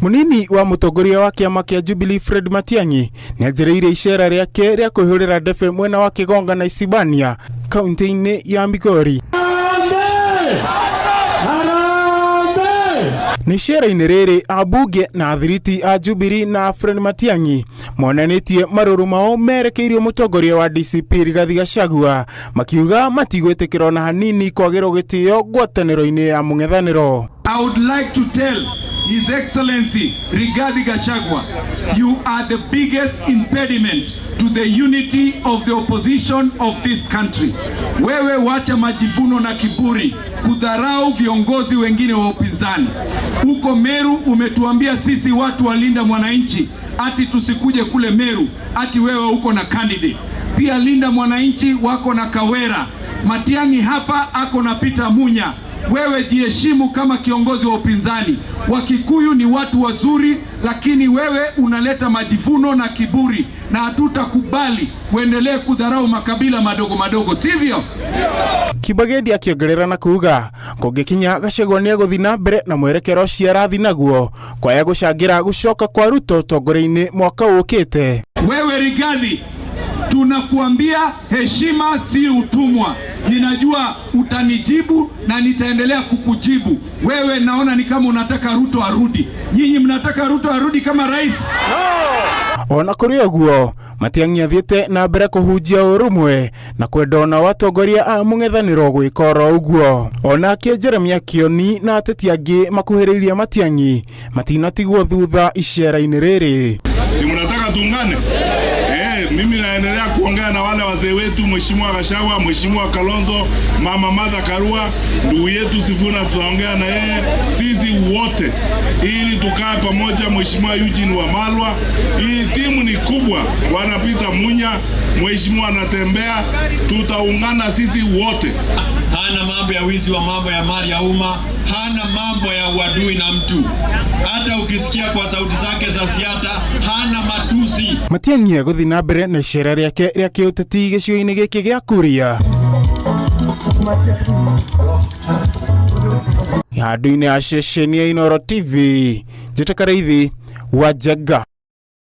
Munini wa mutongoria wa kiama kia Jubilee Fred Matiang'i nĩanjĩrĩirie icera rĩake rĩa kwĩhũrĩra ndebe mwena wa Kigonga na Isibania kaunti-inĩ ya Migori. Nĩ icera-inĩ rĩrĩ ambunge na athiriti a Jubilee na Fred Matiang'i monanĩtie marũrũ mao merekeirio mũtongoria wa DCP Rigathi Gachagua, makiuga matigwĩtĩkĩra ona hanini kwagĩrwo gĩtĩo ngwatanĩro-inĩ ya mũng'ethanĩro. I would like to tell His Excellency Rigathi Gachagua, you are the biggest impediment to the unity of the opposition of this country. Wewe wacha majivuno na kiburi kudharau viongozi wengine wa upinzani. Huko Meru umetuambia sisi watu wa Linda Mwananchi ati tusikuje kule Meru, ati wewe uko na candidate. Pia Linda Mwananchi wako na Kawera. Matiang'i hapa ako na Peter Munya. Wewe jiheshimu kama kiongozi wa upinzani. Wakikuyu ni watu wazuri, lakini wewe unaleta majivuno na kiburi, na hatutakubali uendelee kudharau makabila madogo madogo, sivyo? Kibagendi akĩongerera na kuga kũngĩkinya Gachagua nĩegũthiĩ na mbere na mwerekero ũcio arathiĩ naguo kwaya gũcangĩra gũcoka kwa Ruto ũtongoria-inĩ mwaka ũkĩte. Wewe Rigathi, tunakuambia heshima si utumwa. Ninajua utanijibu na nitaendelea kukujibu. Wewe naona ni kama unataka Ruto arudi. Nyinyi mnataka Ruto arudi kama rais? Ona kũrĩ ũguo, Matiang'i athiĩte na mbere kũhunjia ũrũmwe na kwenda ona atongoria a mũng'ethanĩro gwĩka oro ũguo. Onake Jeremia Kioni na ateti angĩ makuhĩrĩirie Matiang'i matinatigwo thutha icera-inĩ rĩrĩ. Si mnataka tuungane? Mimi naendelea kuongea na wale wazee wetu, Mheshimiwa Gachagua, Mheshimiwa Kalonzo, Mama Martha Karua, ndugu yetu Sifuna, tutaongea na yeye, sisi wote ili tukae pamoja. Mheshimiwa Eugene Wamalwa, hii timu ni kubwa, wanapita Munya, Mheshimiwa anatembea, tutaungana sisi wote. Hana mambo ya wizi wa mambo ya mali ya umma, hana mambo ya uadui na mtu. Hata ukisikia kwa sauti zake za siasa, hana matusi. Matiang'i egũthiĩ na mbere na icera rĩake rĩa kĩũteti gĩcigo-inĩ gĩkĩ gĩa Kuria handũ-inĩ ha ceceni ya Inooro TV. Njĩta Karĩithi wa Njenga.